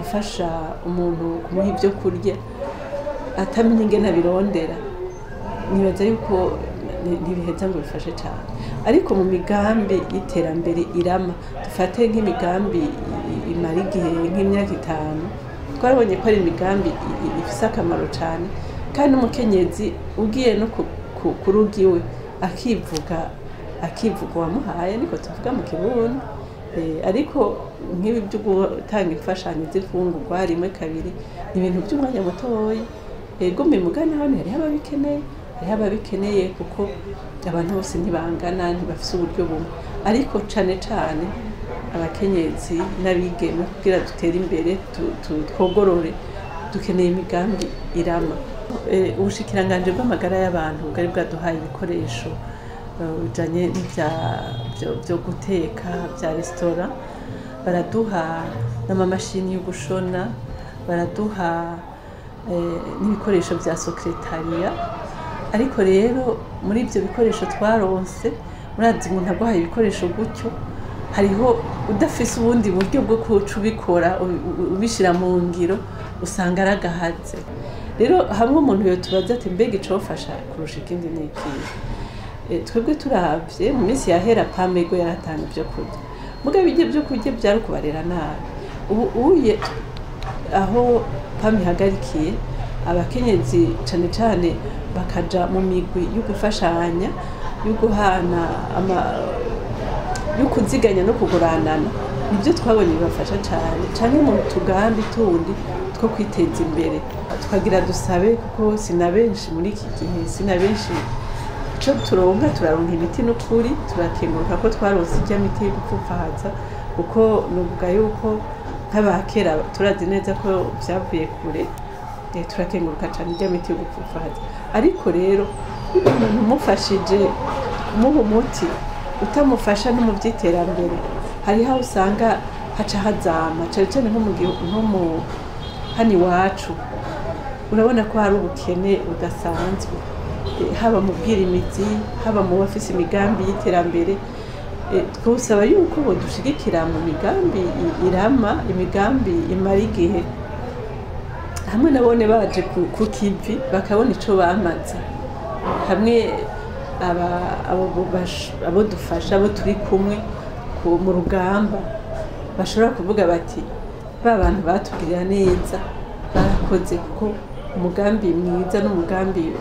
Gufasha umuntu, kumuha ibyo kurya atamenya ingene abirondera, nibaza yuko ntibiheza ngo bifashe cyane. Ariko mu migambi y'iterambere irama, dufate nk'imigambi imara igihe nk'imyaka 5, twarabonye ko ari imigambi ifise akamaro cyane, kandi n'umukenyezi ugiye no ku rugo iwe akivuga, akivuga uwamuhaye, niko tuvuga mu Kirundi. Ariko nk'ibi byo gutanga imfashanyo z'imfungurwa rimwe kabiri ni ibintu by'umwanya mutoya. Ego, mugana hano hariho ababikeneye, hariho ababikeneye, kuko abantu bose ntibangana, ntibafise uburyo bumwe, ariko cane cane abakenyezi n'abigeme, kugira dutere imbere, twogorore, dukeneye imigambi irama. Ubushikiranganji bw'amagara y'abantu bwari bwaduhaye ibikoresho bijanye n'ivya byo guteka bya resitora, baraduha n'amamashini yo gushona, baraduha n'ibikoresho bya secrétariat. Ariko rero muri ibyo bikoresho twaronse, murazi umuntu aguhaye ibikoresho gutyo, hariho udafise ubundi buryo bwo kuca ubikora, ubishira mu ngiro, usanga aragahaze. Rero hamwe umuntu yotubaza ati: "Mbega icofasha kurusha ikindi ni ikihe?" Twebwe turavye mu minsi yahera, PAM ego yaratanga ibyo kurya, mugabo ibyo byo kurya byari kubarera nabi. Ubu uye aho PAM ihagarikiye, abakenyezi cane cane bakaja mu migwi yo gufashanya, yo guhana ama, yo kuziganya no kuguranana, nibyo twabonye bibafasha cane, canke mu tugambi tundi two kwiteza imbere. Twagira dusabe, kuko sina benshi muri iki gihe, sina benshi. Ico turonka, turaronka imiti n'ukuri turakenguruka ko twaronse irya miti yo gupfupfahaza, kuko nuvuga yuko nk'abakera turazi neza ko vyavuye kure. Turakenguruka cane irya miti yo gupfupfahaza. Ariko rero umuntu umufashije kumuha umuti, utamufasha no mu by'iterambere, hariho aho usanga haca hazama, cane cane nko mu hano iwacu urabona ko hari ubukene budasanzwe, haba mu bwirimizi, haba mu bafise imigambi y'iterambere. Twosaba yuko bodushigikira mu migambi irama, imigambi imara igihe, hamwe nabone baje ku kivi bakabona ico bamaze, hamwe abo dufasha, abo turi kumwe mu rugamba, bashobora kuvuga bati: "Ba bantu batugirira neza, barakoze," kuko umugambi mwiza n'umugambi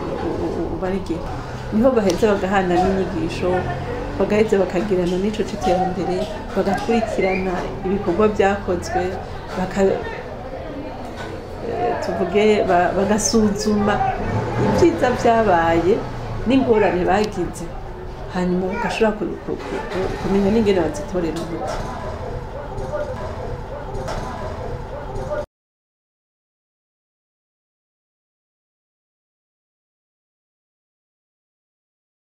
umara igihe, niho baheza bagahana n'inyigisho, bagaheza bakagirana n'ico c'iterambere, bagakurikirana ibikorwa byakozwe, baka tuvuge bagasuzuma ibyiza byabaye n'ingorane bagize, hanyuma bagashobora kumenya n'ingene bazitorera umuti.